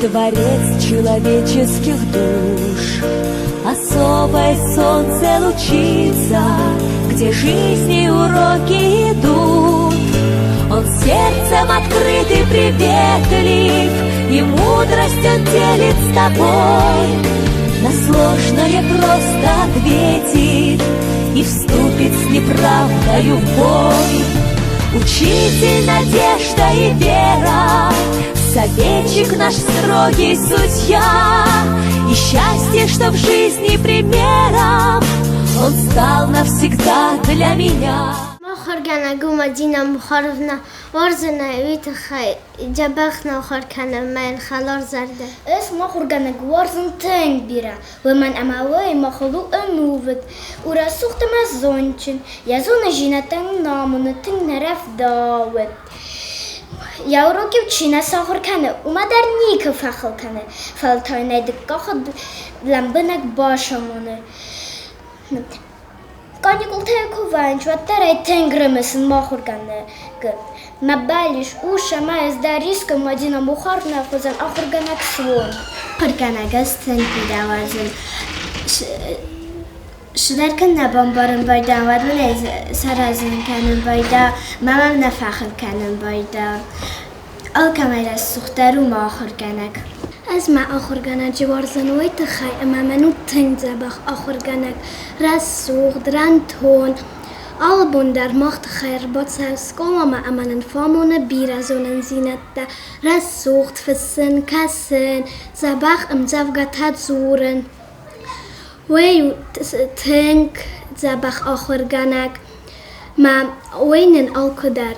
Творец человеческих душ. Особое солнце лучится, где жизни уроки идут. Он сердцем открыт и приветлив, и мудрость он делит с тобой. На сложное просто ответит и вступит с неправдою в бой. Учитель, надежда и вера, советчик наш строгий судья, И счастье, что в жизни примером он стал навсегда для меня. Мӕ ахуыргӕнӕг у Мадинӕ Мухаровна. Уарзын ӕй, уый тыххӕй дзӕбӕх нӕ ахуыр кӕны мӕ йын хӕларзӕрдӕ. Ӕз мӕ ахуыргӕнӕг уарзын тынг бирӕ, уымӕн ӕмӕ уый махыл у ӕнувыд, у рӕсугъд ӕмӕ зондджын, йӕ зондзинӕдтӕн нын амоны, тынг нӕ рӕвдауы. Йӕ урок-иу чи нӕ сахуыр кӕны, уымӕ дӕр никуы фӕхыл кӕны, фӕлӕ та йын ӕй дыккаг хатт лӕмбынӕг бацамоны. Каникултӕ куы вӕййынц, уӕддӕр ӕй тынг рымысын мӕ ахуыргӕнӕг. Мӕ бӕллиц у, цӕмӕй ӕз дӕр искуы Мадина Мухаровнӕ хуызӕн ахуыргӕнӕг суон. Ахуыргӕнӕг ӕз тынг бирӕ уарзын. Цыдӕр кӕн нӕ бамбарын байдаа, уӕд мын ӕй саразын кӕнын байдаа, ма мӕм нӕ фӕхыл кӕнын байдаа. Алкӕмӕй рӕсугъддӕр у мӕ ахуыргӕнӕг. Ӕз мӕ ахуыргӕнӕджы уарзын уый тыххӕй, ӕмӕ мӕн у тынг дзӕбӕх ахуыргӕнӕг, рӕсугъд, рӕнтон. Алы бон дӕр мах тыххӕй ӕрбацӕуы скъоламӕ ӕмӕ нын фӕамоны бирӕ зонындзинӕдтӕ, рӕсугъд фыссын, кӕсын, дзӕбӕх ӕмдзӕвгӕтӕ дзурын. Уый у тынг дзӕбӕх ахуыргӕнӕг ӕмӕ уый нын алкуыдӕр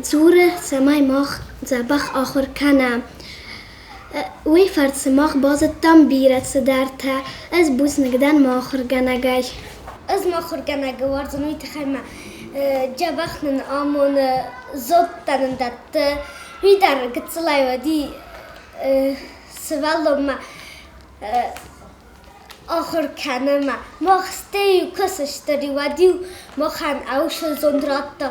дзуры, цӕмӕй мах дзӕбӕх ахуыр кӕнӕм. Уый фӕрцы мах базыдтам бирӕ цыдӕртӕ. Ӕз бузныг дӕн мӕ ахуыргӕнӕгӕй. Ӕз мӕ ахуыргӕнӕгы уарзын уый тыххӕй мӕ дзӕбӕх нын амоны, зондтӕ нын дӕтты. Уый дӕр гыццылӕй уыди сывӕллонмӕ ахуыр кӕнынмӕ. Мах стӕй-иу куы сыстыр, уӕд-иу махӕн ӕвсыл зонд радта.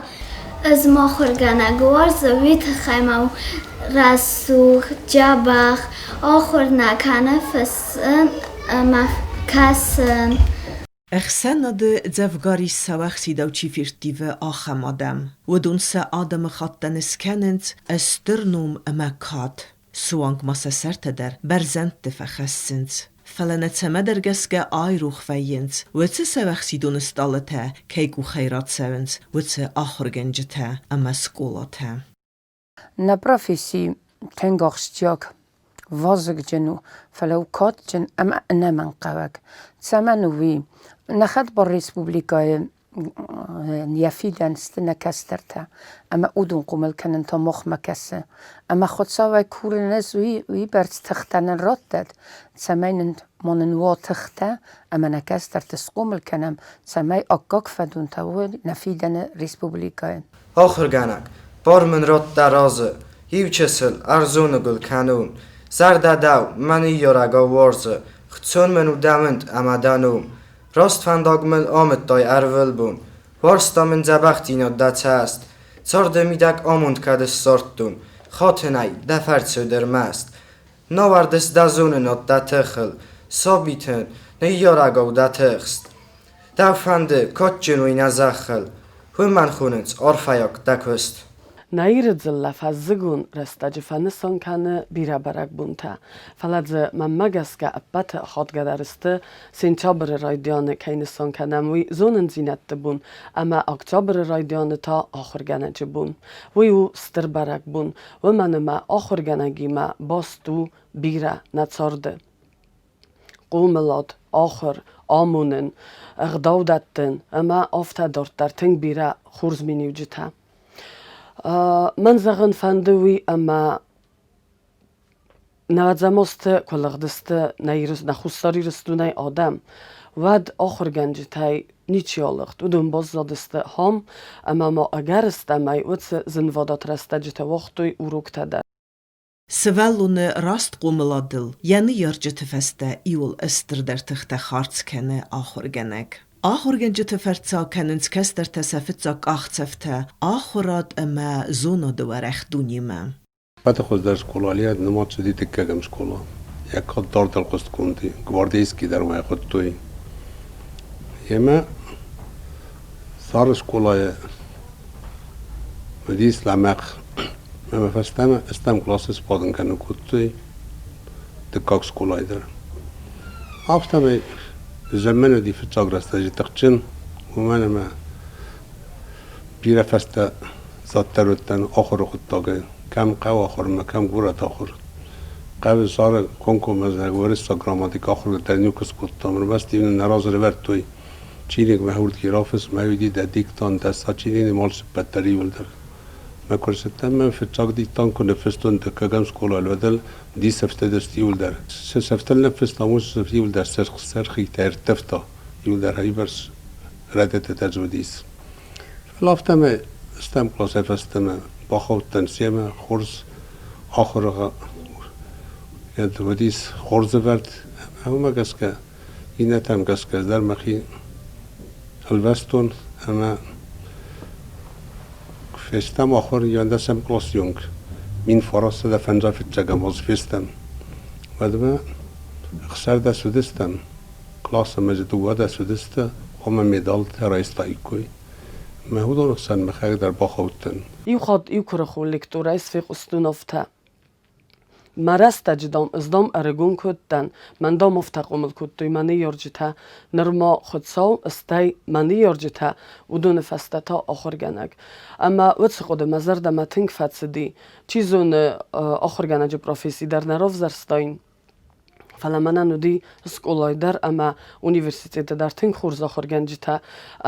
Ӕз мӕ ахуыргӕнӕг уарзын, уый тыххӕй мӕ рӕсугъд, дзӕбӕх ахуыр нӕ кӕны фыссын ӕмӕ кӕсын. Ӕхсӕнады дзӕвгар ис сӕуӕхсидау чи ферттивы, ахӕм адӕм. Уыдон сӕ адӕмыхаттӕн скӕнынц стыр ном ӕмӕ кад. Суанг ма сӕ сӕртӕ дӕр бӕрзӕндты фӕхӕссынц. Фӕлӕ нӕ цӕмӕдӕр гӕсгӕ айрох вӕййынц, уыцы сӕуӕхсидоны стъалытӕ кӕй къухӕй рацӕуынц, уыцы ахуыргӕнджытӕ ӕмӕ скъолатӕ. Нӕ професси тынг ахсджиаг, вазыгджын у, фӕлӕ у кадджын ӕмӕ ӕнӕмӕнгхъӕуӕг. Цӕмӕн у уый? Нӕ хӕдбар республикӕйы йӕ фидӕн сты нӕ кӕстӕртӕ ӕмӕ уыдон хъомыл кӕнын та махмӕ кӕсы. Ӕмӕ Хуыцауӕй курын ӕз уый уыйбӕрц тыхтӕ нын раттӕд, цӕмӕй нын ма нын уа тыхтӕ ӕмӕ нӕ кӕстӕрты схъомыл кӕнӕм, цӕмӕй аккаг фӕдонтӕ уой нӕ фидӕны республикӕйы. Ахуыргӕнӕг, бар мын радта разы, иу чысыл ӕрзоныгуыл кӕнон. Зӕрдӕ дӕу, мӕ ныййарӕгау уарзы, хцон мын у дӕ амынд ӕмӕ дӕ ном. Раст фӕндаг мыл амыдтай ӕрвылбон, уарзта мын дзӕбӕхдзинад дӕ цӕст. Царды мидӕг амонд кӕд ссардтон, хатынӕй дӕ фӕрцы уыд ӕрмӕст. Науӕрдыс дӕ зонынад дӕ тыхыл, сабитӕн, ныййарӕгау дӕ тыхст. Дӕу фӕнды, кадджын уый нӕ зӕххыл, уымӕн хонынц арфӕйаг дӕ куыст. Нӕ Иры дзыллӕ фӕззыгон рӕстӕджы фӕнысан кӕны бирӕ бӕрӕгбонтӕ, фӕлӕ дзы, мӕнмӕ гӕсгӕ, ӕппӕты ахадгӕдӕр сты, сентябры райдианы кӕй нысан кӕнӕм, уый зонындзинӕдты бон ӕмӕ октябры райдианы та ахуыргӕнӕджы бон. Уый у стыр бӕрӕгбон, уымӕн ӕмӕ ахуыргӕнӕгимӕ баст у бирӕ нӕ царды. Хъомылад, ахуыр, амонын, ӕгъдау дӕттын ӕмӕ афтӕ дарддӕр тынг бирӕ хорз миниуджытӕ. Мӕн зӕгъын фӕнды уый, ӕмӕ нӕвӕдзӕм азты куы лыгъдысты нӕ, нӕ Хуссар Ирыстонӕй адӕм, уӕд ахуыргӕнджытӕй ничи алыгъд. Уыдон баззадысты хам ӕмӕ ма ӕгӕрыстӕмӕй уыцы зынвадат рӕстӕджыты уагътой уроктӕ дӕр. Сывӕллоны раст хъомыладыл йӕ ныййарджыты фӕстӕ иуыл стырдӕр тыхтӕ хардз кӕны ахуыргӕнӕг. Ахуыргӕнджыты фӕрцы акӕнынц кӕстӕртӕ сӕ фыццаг къахдзӕфтӕ ахуырад ӕмӕ зонады уӕрӕх дунемӕ. Ӕппӕты хуыздӕр скъола Лиа нымад цыди дыккӕгӕм скъола. Йӕ кад дардыл хъуыстгонд и, гвардейский дӕр ма йӕ хуыдтой. Емӕ Зары скъолайы уыдис лӕмӕгъ. Ӕмӕ фӕстӕмӕ ӕстӕм къласы сбадын кӕнын кодтой дыккаг скъолайы дӕр. Афтӕмӕй замман уыди фыццаг рӕстӕджы тыхджын, уымӕн ӕмӕ бирӕ фӕстӕ заддӕр уыдтӕн ахуыры хъуыддагӕй. Кӕм хъӕуы ахуырмӕ, кӕм горӕты ахуыр. Хъӕуы Зары комкоммӕ уырыссаг грамматикӕ ахуыргӕндтӕ никуы скодтам, ӕрмӕст-иу нын нӕ разы ӕрӕвӕрдтой чиныгмӕ хуртги рафысс, мӕ уыди дӕ диктант, дӕ сочинени алцыппӕт дӕр иууылдӕр. Мӕ куы рцыдтӕн, мӕ фыццаг диктант куы ныффыстон дыккӕгӕм скъолайы, уӕд ыл дисӕфтӕ дысты иууылдӕр. Цы сӕфтыл ныффыстам, уыцы сӕфт иууылдӕр сӕрхитӕ ӕрттывта, иууылдӕр ӕйбӕрц рӕдыдтытӕ дзы уыдис. Фӕлӕ афтӕмӕй стӕм къласӕй фӕстӕмӕ бахаудтӕн семӕ хорз ахуыры уыдис хорз ӕвӕрд ӕмӕ уымӕ гӕсгӕ иннӕтӕм гӕсгӕ дӕр мӕхи ӕлвӕстон ӕмӕ фестӕм ахуыр иуӕндӕсӕм къласы онг 1955 аз фестӕм. Уӕдмӕ 16 уыдыстӕм, кълас ӕмӕ дзы 12 уыдысты, хъуамӕ медалтӕ райстаиккой. Мӕ уыдоны хсӕн мӕхӕдӕг дӕр бахаудтӕн. Иу хатт иу куырыхон лекторӕй сфехъуыстон афтӕ: Мӕ рӕстӕджы, дам, ӕз, дам, ӕрыгон куы уыдтӕн, мӕн, дам, афтӕ хъомыл кодтой мӕ ныййарджытӕ, нырма Хуыцау, стӕй мӕ ныййарджытӕ, уыдоны фӕстӕ та ахуыргӕнӕг. Ӕмӕ уыцы хъуыды мӕ зӕрдӕмӕ тынг фӕцыди. Чи зоны, ахуыргӕнӕджы професси дӕр нӕ равзӕрстаин, Фӕлӕ мӕнӕн уыди скъолайы дӕр ӕмӕ университеты дӕр тынг хорз ахуыргӕнджытӕ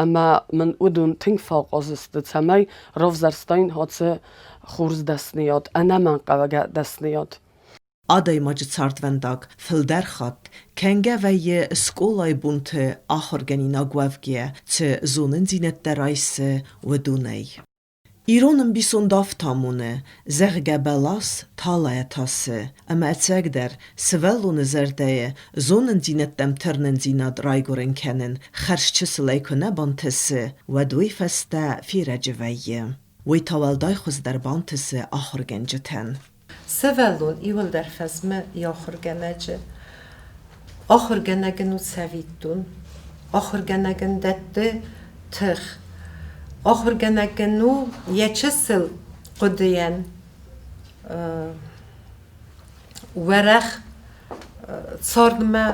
ӕмӕ мын уыдон тынг фӕахъаз сты, цӕмӕй равзӕрстаин ацы хорз дӕсныйад, ӕнӕмӕнгхъӕугӕ дӕсныйад. Адӕймаджы цардвӕндаг фылдӕр хатт кӕнгӕ вӕййы скъолайы бонты ахуыргӕнинаг уӕвгӕйӕ цы зонындзинӕдтӕ райсы, уыдонӕй. Ирон ӕмбисонд афтӕ амоны, зӕгъгӕ, бӕлас талайӕ тасы, ӕмӕ ӕцӕгдӕр, сывӕллоны зӕрдӕйы зонындзинӕдтӕм тырнындзинад райгуырын кӕнын хӕрзчысылӕй куы нӕ бантысы, уӕд уый фӕстӕ ферӕджы вӕййы. Уый та уӕлдай хуыздӕр бантысы ахуыргӕнджытӕн. Сывӕллон иуылдӕр фӕзмы йӕ ахуыргӕнӕджы. Ахуыргӕнӕг ын у цӕвиттон. Ахуыргӕнӕг ын дӕтты тых. Ахуыргӕнӕг ын у йӕ чысыл хъуыдыйӕн уӕрӕх цардмӕ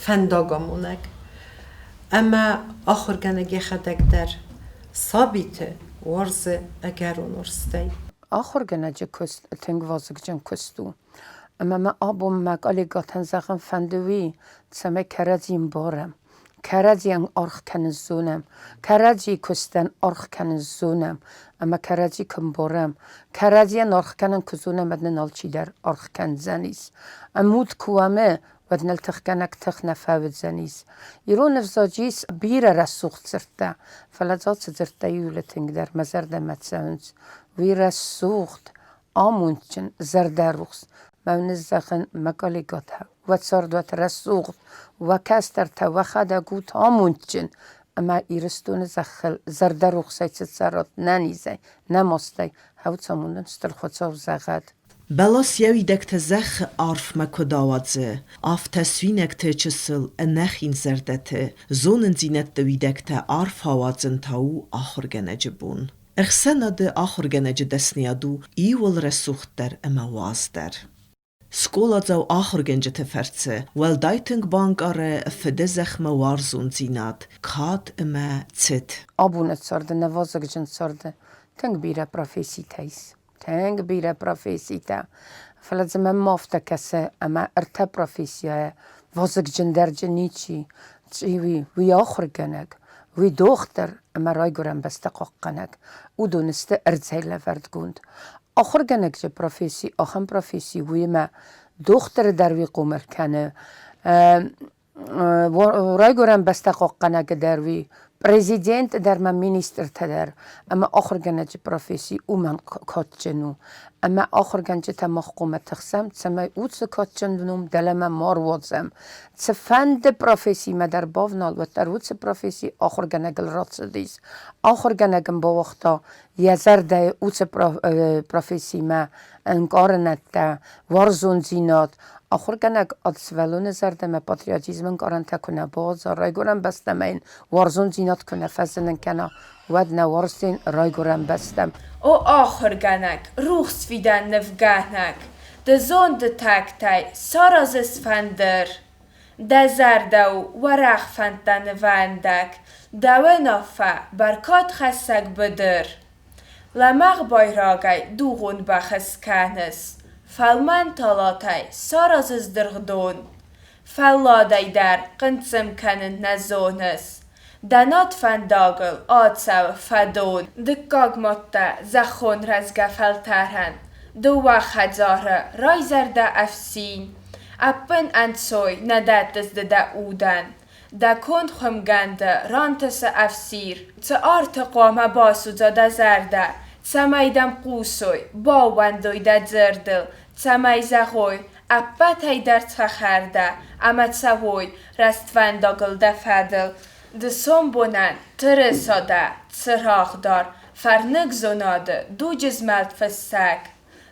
фӕндагамонӕг. Ӕмӕ ахуыргӕнӕг йӕхӕдӕг дӕр сабиты уарзы ӕгӕрон уарзтӕй. Ахуыргӕнӕджы куыст тынг вазыгджын куыст у. Ӕмӕ мӕ абон мӕ коллегӕтӕн зӕгъын фӕнды уый, цӕмӕй кӕрӕдзи ӕмбарӕм, кӕрӕдзийӕн аргъ кӕнын зонӕм, кӕрӕдзийы куыстӕн аргъ кӕнын зонӕм ӕмӕ кӕрӕдзи куы ӕмбарӕм, кӕрӕдзийӕн аргъ кӕнын куы зонӕм, уӕд нын алчидӕр аргъ кӕндзӕнис. Ӕмуд куы уӕм, уӕд ныл тыхгӕнӕг тых нӕ фӕуыдзӕнис. Ирон ӕвзаджы ис бирӕ рӕсугъд дзырдтӕ, фӕлӕ дзы ацы дзырдтӕ иуыл тынгдӕр мӕ зӕрдӕмӕ цӕуынц. Уый рӕсугъд, амондджын, зӕрдӕрухс. Мӕ ныззӕгъын мӕ коллегӕтӕ, уӕ цардуат рӕсугъд, уӕ кӕстӕртӕ, уӕхӕдӕг ут амондджын ӕмӕ Ирыстоны зӕххыл зӕрдӕрухсӕй цы цӕрат нӕ низӕй, нӕ мастӕй, хӕуц амондӕн Стыр Хуыцау зӕгъӕд. Бӕлас йӕ уидӕгтӕ зӕххы арфмӕ куыд ауадзы, афтӕ суинӕгты чысыл ӕнӕхин зӕрдӕты зонындзинӕдты уидӕгтӕ арф ауадзын та у ахуыргӕнӕджы бон. Ӕхсӕнады ахуыргӕнӕджы дӕсныйад у иууыл рӕсугъддӕр ӕмӕ уаздӕр. Скъоладзау ахуыргӕнджыты фӕрцы уӕлдай тынг банкъары фыдызӕхмӕ уарзондзинад, кад ӕмӕ цыт. Абоны царды, нӕ вазыгджын царды тынг бирӕ професситӕ ис. Тынг бирӕ професситӕ. Фӕлӕ дзы мӕнмӕ афтӕ кӕсы, ӕмӕ ӕртӕ профессийӕ вазыгджындӕр ничи. Уый, уый ахуыргӕнӕг, уый дохтыр ӕмӕ райгуырӕн бӕстӕ хъахъхъӕнӕг. Уыдон сты ӕрдзӕй лӕвӕрдгонд. Ахуыргӕнӕджы професси ахӕм професси уыимӕ дохтыры дӕр уый хъомыл кӕны, райгуырӕн бӕстӕ хъахъхъӕнӕг дӕр уый. Президент дӕр ма министртӕ дӕр ӕмӕ ахуыргӕнӕджы професси уымӕн кадджын у. Ӕмӕ ахуыргӕнджытӕ мах хъуамӕ тыхсӕм, цӕмӕй уыцы кадджын ном дӕлӕмӕ ма руадзӕм. Цыфӕнды профессимӕ дӕр бавнал, уӕддӕр уыцы професси ахуыргӕнӕгыл рацыдис. Ахуыргӕнӕг ын бауагъта йӕ зӕрдӕйы уыцы профессимӕ ӕнкъарынӕдтӕ, уарзондзинад. Ахуыргӕнӕг ӕд сывӕллоны зӕрдӕмӕ патриотизмы ӕнкъарӕнтӕ куы нӕ бауадза, райгуырӕн бӕстӕмӕ йын уарзондзинад куы нӕ фӕзынын кӕна, уӕд нӕ уарздзӕн райгуырӕн бӕстӕм. О ахуыргӕнӕг, рухс фидӕн нывгӕнӕг, ды зонды тӕгтӕй саразыс фӕндыр. Дӕ зӕрдӕ у уӕрӕх фӕндтӕ нывӕндӕг, дӕ уынаффӕ бӕркадхӕссӕг быдыр. Лӕмӕгъ байрагӕй дугъон бӕх ыскӕныс, фӕлмӕн талатӕй саразыс дыргъдон. Фӕлладӕй дӕр хъынцъым кӕнын нӕ зоныс, дӕ над фӕндагыл ацӕуы фӕдон. Дыккаг мадта зӕххон рӕзгӕ фӕлтӕрӕн, дыууӕ хӕдзары райзӕрдӕ ӕфсин. Ӕппын ӕнцой нӕ дӕттыс ды дӕ удӕн, дӕ конд хуымгӕнды рантысы ӕфсир. Цы арты хъуамӕ басудза дӕ зӕрдӕ, цӕмӕй дӕм хъусой, баууӕндой дӕ дзырдыл, цӕмӕй зӕгъой, ӕппӕтӕй дӕр цӕхӕр дӕ ӕмӕ цӕуой рӕствӕндагыл дӕ фӕдыл. Ды сомбонӕн тырыса дӕ, цырагъдар, фӕрныг зонады дуджы змӕлд фыссӕг.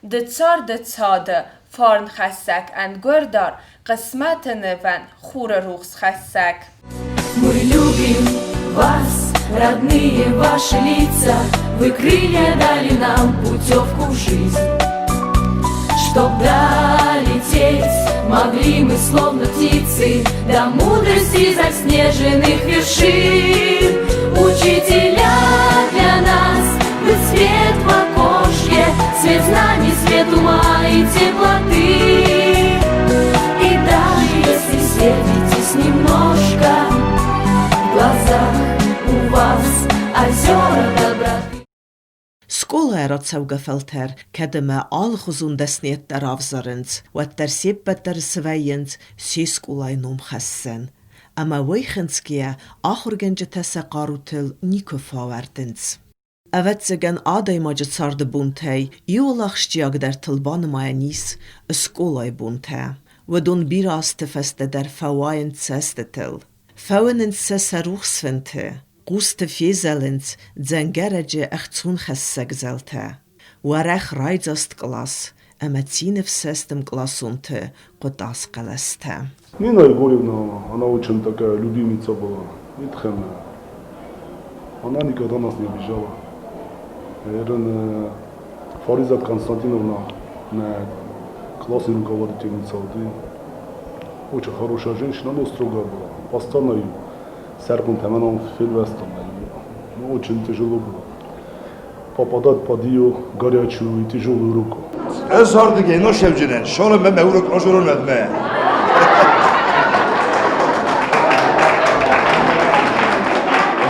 Ды царды цады фарнхӕссӕг ӕнгуырдар, хъысмӕты нывӕн хуры рухс хӕссӕг. Мы любим вас, родные ваши лица, Вы крылья дали нам путевку в жизнь. Чтоб долететь могли мы словно птицы До мудрости заснеженных вершин. Учителя для нас, вы свет в окошке, Свет знаний, свет ума и теплоты. И даже если сердитесь немножко, В глазах у вас озера доброты. Скъолайӕ рацӕугӕ фӕлтӕр кӕд ӕмӕ алыхуызон дӕсныйӕдтӕ равзарынц, уӕддӕр се ппӕт дӕр свӕййынц се скъолайы номхӕссӕн. Ӕмӕ уый хынцгӕйӕ ахуыргӕнджытӕ сӕ хъарутыл никуы фӕауӕрдынц. Ӕвӕццӕгӕн, адӕймаджы царды бонтӕй иуыл ахсджиагдӕртыл банымайӕн ис скъолайы бонтӕ. Уыдон бирӕ азты фӕстӕ дӕр фӕуайынц цӕстытыл. Фӕуынынц сӕ сӕ рухс фынты, хъусты фезӕлынц дзӕнгӕрӕджы ӕхцонхӕссӕг зӕлтӕ. Уӕрӕх райдзаст кълас ӕмӕ цины фсӕст ӕмкъласонты хъуытаз хъӕлӕстӕ. Нина Егорьевна, она очень такая любимица была, Итхена. Она никогда нас не обижала. Наверное, Фаризат Константиновна, классная руководительница, очень хорошая женщина, но строгая была. Постоянно ее сӕргонд ӕмӕ фелвӕстам. Ну, очень тяжело было попадать под ее горячую и тяжелую руку. Ez ардыгей ношевджинен, шолем ме урок ожурон ме.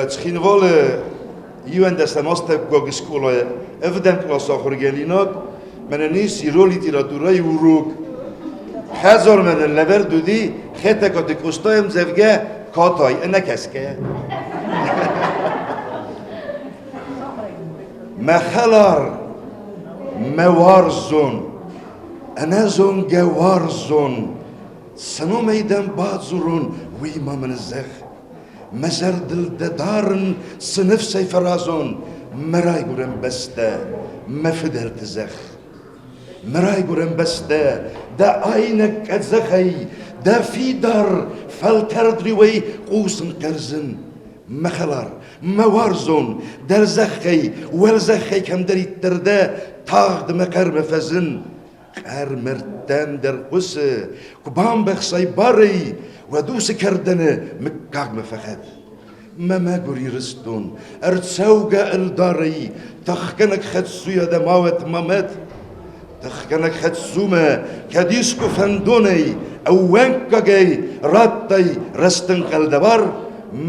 Цхинвалы иуӕндӕсӕм астӕуккаг скъолайы ӕвдӕм къласы ахуыргӕнинаг, мӕнӕн ис ирон литературӕйы урок. Хӕдзар мӕнӕн лӕвӕрд уыди Хетӕгкаты Къостайы ӕмдзӕвгӕ «Катай» ӕнӕкӕсгӕйӕ. Мӕ хӕлар, мӕ уарзон, ӕнӕзонгӕ уарзон, цы номӕй дӕм бадзурон, уый ма мын зӕгъ. Мӕ зӕрдыл дӕ дарын, цы ныфсӕй фӕразон, мӕ райгуырӕн бӕстӕ, мӕ фыдӕлты зӕхх. Мӕ райгуырӕн бӕстӕ, дӕ айнӕг къӕдзӕхӕй, дӕ фидар фӕлтӕрд риуӕй хъусын кӕрдзын. Мӕ хӕлар, мӕ уарзон, дӕлзӕххӕй, уӕлзӕххӕй кӕмдӕриддӕр дӕ, тагъд мӕ хъӕрмӕ фӕзын. Хъӕр мӕрдтӕм дӕр хъуысы, куы бамбӕхсай барӕй, уӕд уыцы кӕрдӕны мыггагмӕ фӕхӕт. Мӕ мӕгуыр Ирыстон, ӕрцӕугӕ ӕлдарӕй, тыхгӕнӕг хӕддзуйӕ дӕ ма уӕд ма мӕт. Тыхгӕнӕг хӕддзумӕ, кӕд искуы фӕндонӕй, ӕууӕнккагӕй радтай рӕстӕнхъӕл дӕ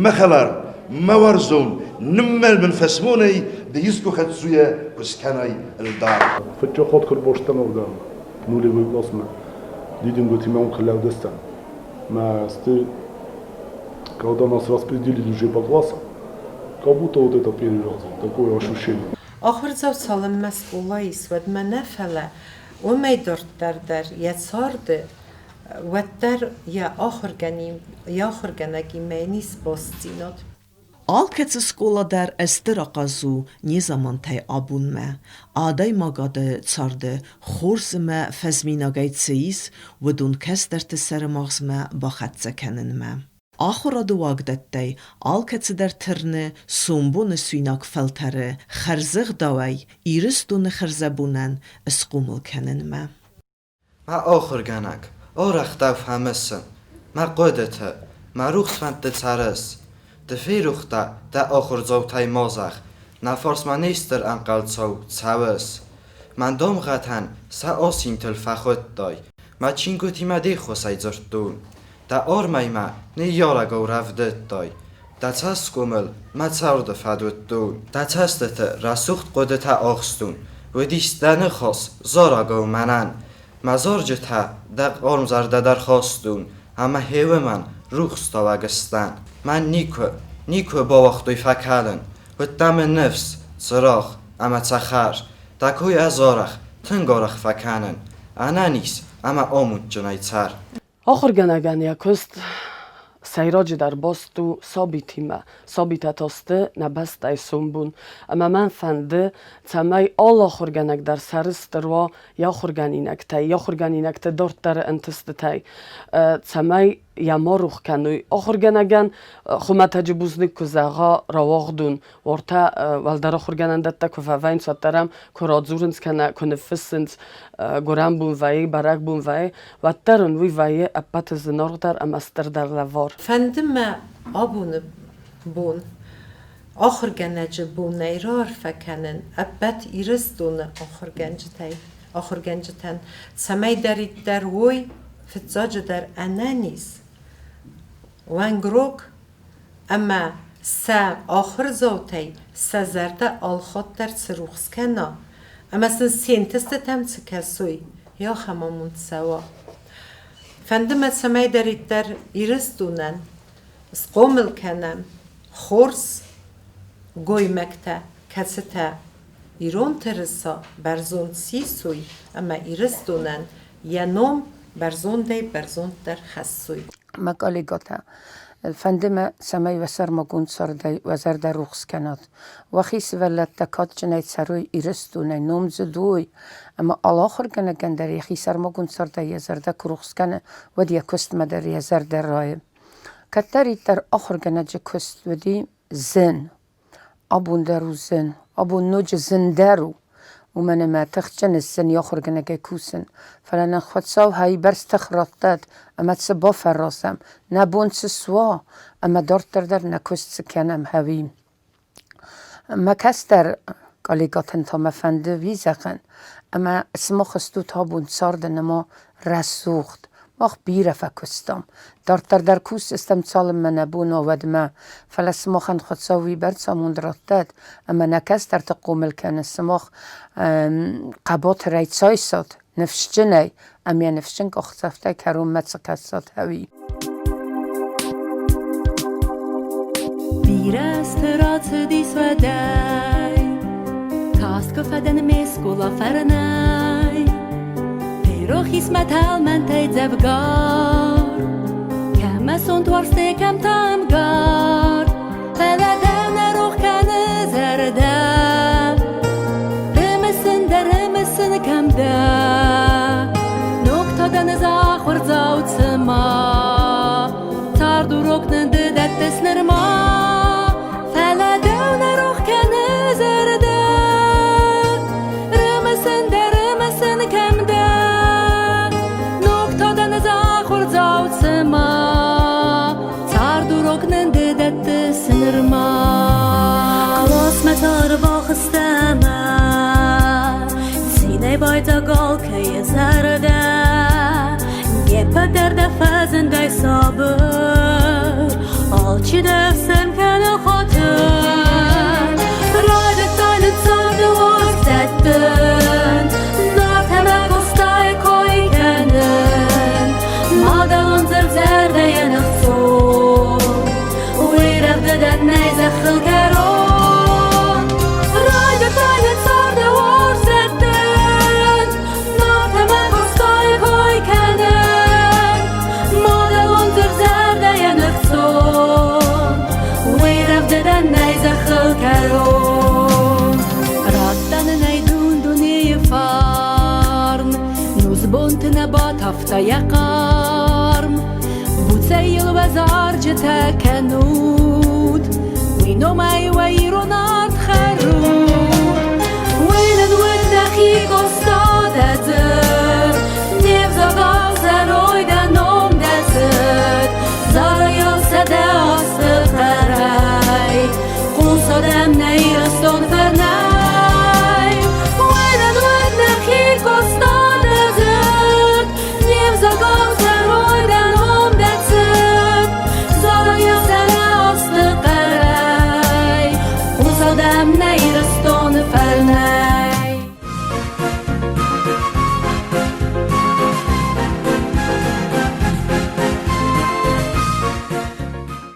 мӕ хӕлар, мӕ уарзон, ныммӕл мын фӕсмонӕй, ды искуы хӕддзуйӕ куы скӕнай ӕлдар. Фыццаг хатт куы рбастӕн уырдӕм, нулевой классмӕ, дидингутимӕ уым лӕудыстӕн. Мӕ когда нас распределили уже по классам, Как будто вот это первый раз, вот такое ощущение. Ахуырдзау цалынмӕ скъолайы ис, уӕдмӕ нӕ, фӕлӕ уымӕй дарддӕр дӕр йӕ царды уӕддӕр йӕ ахуыргӕнӕгимӕ йын ис бастдзинад. Алкӕцы скъола дӕр стыр ахъаз у незамантӕй абонмӕ. Адӕймагады царды хорз ӕмӕ фӕзминагӕй цы ис, уыдон кӕстӕрты сӕрымагъзмӕ бахӕццӕ кӕнынмӕ. Ахуырады уагдӕттӕй алкӕцыдӕр тырны сомбоны суинаг фӕлтӕры хӕрзӕгъдауӕй Ирыстоны хӕрзӕбонӕн схъомыл кӕнынмӕ. Мӕ ахуыргӕнӕг, арӕхдӕр фӕмысын, мӕ хъуыдыты, мӕ рухс фӕндты цӕрыс. Ды ферох дӕ дӕ ахуырдзаутӕй ма зӕгъ, нӕ фарсмӕ не стыр ӕнхъӕлцау цӕуыс. Мӕн дамгъӕтӕн сӕ асинтыл фӕхуыдтай, мӕ чингуытимӕ де ххуысӕй дзырдтон. Дӕ армӕй мӕ ныййарӕгау рӕвдыдтай, дӕ цӕсгомыл мӕ царды фӕд уыдтон. Дӕ цӕстыты рӕсугъд хъуыдытӕ ахстон, уыдис дӕ ныхас зарӕгау мӕнӕн. Мӕ зарджытӕ дӕ хъарм зӕрдӕ дӕр хастон, ӕмӕ хеуымӕн рухстауӕг сдӕн. Мӕн никуы, никуы бауагътой фӕкӕлын, уыдтӕ мын ныфс, цырагъ ӕмӕ цӕхӕр. Дӕ кой ӕз арӕх, тынг арӕх фӕкӕнын, ӕнӕниз ӕмӕ амондджынӕй цӕр. Ахуыргӕнӕгӕн йӕ куыст сӕйраджыдӕр баст у сабитимӕ. Сабитӕ та сты нӕ бӕстӕйы сомбон. Ӕмӕ мӕн фӕнды, цӕмӕй алы ахуыргӕнӕг дӕр сӕрыстыр уа йӕ ахуыргӕнинӕгтӕй, йӕ ахуыргӕнинӕгты дарддӕры ӕнтыстытӕй, цӕмӕй йӕ ма рох кӕной. Ахуыргӕнӕгӕн хуымӕтӕджы бузныг куы зӕгъа рауагъдон, уӕртӕ уӕлдӕр ахуыргӕнӕндӕттӕ куы фӕвӕййынц, уӕддӕр ӕм куы радзурынц кӕнӕ куы ныффыссынц, гуырӕн бон вӕййы, бӕрӕгбон вӕййы, уӕддӕр ын уый вӕййы ӕппӕты зынаргъдӕр ӕмӕ стырдӕр лӕвар. Фӕнды мӕ абоны бон ахуыргӕнӕджы бонӕй раарфӕ кӕнын ӕппӕт Ирыстоны ахуыргӕнджытӕй, ахуыргӕнджытӕн, цӕмӕйдӕриддӕр уой фыццаджыдӕр ӕнӕниз, уӕнгрог ӕмӕ сӕ ахуырдзаутӕй сӕ зӕрдӕ алхатт дӕр цы рухс кӕна ӕмӕ сын се нтыстытӕм цы кӕсой, ахӕм амонд цӕуа. Фӕнды мӕ цӕмӕйдӕриддӕр Ирыстонӕн схъомыл кӕнӕм хорз гоймӕгтӕ, кӕцытӕ ирон тырыса бӕрзонд сисой ӕмӕ Ирыстонӕн йӕ ном бӕрзондӕй-бӕрзонддӕр хӕссой. Мӕ коллегӕтӕ, фӕнды мӕ, цӕмӕй уӕ сӕрмагонд цардӕй уӕ зӕрдӕ рухс кӕнат. Уӕхи сывӕллӕттӕ кадджынӕй цӕрой Ирыстонӕй, номдзыд уой, ӕмӕ алы ахуыргӕнӕгӕн дӕр йӕхи сӕрмагонд цардӕй йӕ зӕрдӕ куы рухс кӕны, уӕд йӕ куыстмӕ дӕр йӕ зӕрдӕ райы. Кӕддӕриддӕр ахуыргӕнӕджы куыст уыди зын. Абон дӕр у зын, абон ноджы зындӕр у, уымӕн ӕмӕ тыхджын ыссын йӕ ахуыргӕнӕгӕй кусын, фӕлӕ нын Хуыцау хайбӕрц тых раттӕд ӕмӕ цы бафӕразӕм, нӕ бон цы суа, ӕмӕ дарддӕр дӕр нӕ куыст цы кӕнӕм, ӕви. Мӕ кӕстӕр коллегӕтӕн та мӕ фӕнды уый зӕгъын, ӕмӕ сымах стут абон царды нырма рӕсугъд, Мах бирӕ фӕкуыстам. Дарддӕр дӕр кусдзыстӕм, цалынмӕ нӕ бон уа, уӕдмӕ. Фӕлӕ сымахӕн Хуыцау уыйбӕрц амонд раттӕд, ӕмӕ нӕ кӕстӕрты хъомыл кӕны сымах хъӕбатырӕй цайсат, ныфсджынӕй, ӕмӕ йӕ ныфсджын къахдзӕфтӕй кӕронмӕ цы кӕсат, ӕви. Бирӕ азты рацыдис уӕдӕй, Каст куы фӕдӕн ме скъола фӕрнӕй. Ферох ис мӕ тӕлмӕнтӕй дзӕвгар, Кӕмӕ сонт уарзтӕй, кӕм та ӕмгар. Фӕлӕ дӕ нӕ рох кӕны зӕрдӕ, Рымысын дӕ, рымысын кӕм дӕ. Ног та дӕн ӕз ахуырдзау цыма, Цард урок нын ды дӕттыс нырма. Фӕлӕ дӕу нӕ рох кӕны зӕрдӕ, Рымысын дӕ, рымысын кӕм дӕ. Ног та дӕн ӕз ахуырдзау цыма, Цард урок нын ды дӕттыс нырма. Классмӕ тары бахызтӕ мӕ Цинӕй байдзаг алкӕйы зӕрдӕ. Не ппӕт дӕр дӕ фӕзындӕй сабыр, Алчи дӕ ӕфсӕрм кӕны хатыр. Райдыдтай нын царды уарзт дӕттын, Нарт ӕмӕ Къостайы кой кӕнын. Мадӕлон дзырд зӕрдӕйӕн ӕхцон, Уый рӕвдыдӕн нӕй зӕххыл кӕрон. Хъуыса йӕ хъарм. Буцӕй йыл уӕ зарджытӕ кӕнут, уый номӕй уӕ ирон ард хӕрут.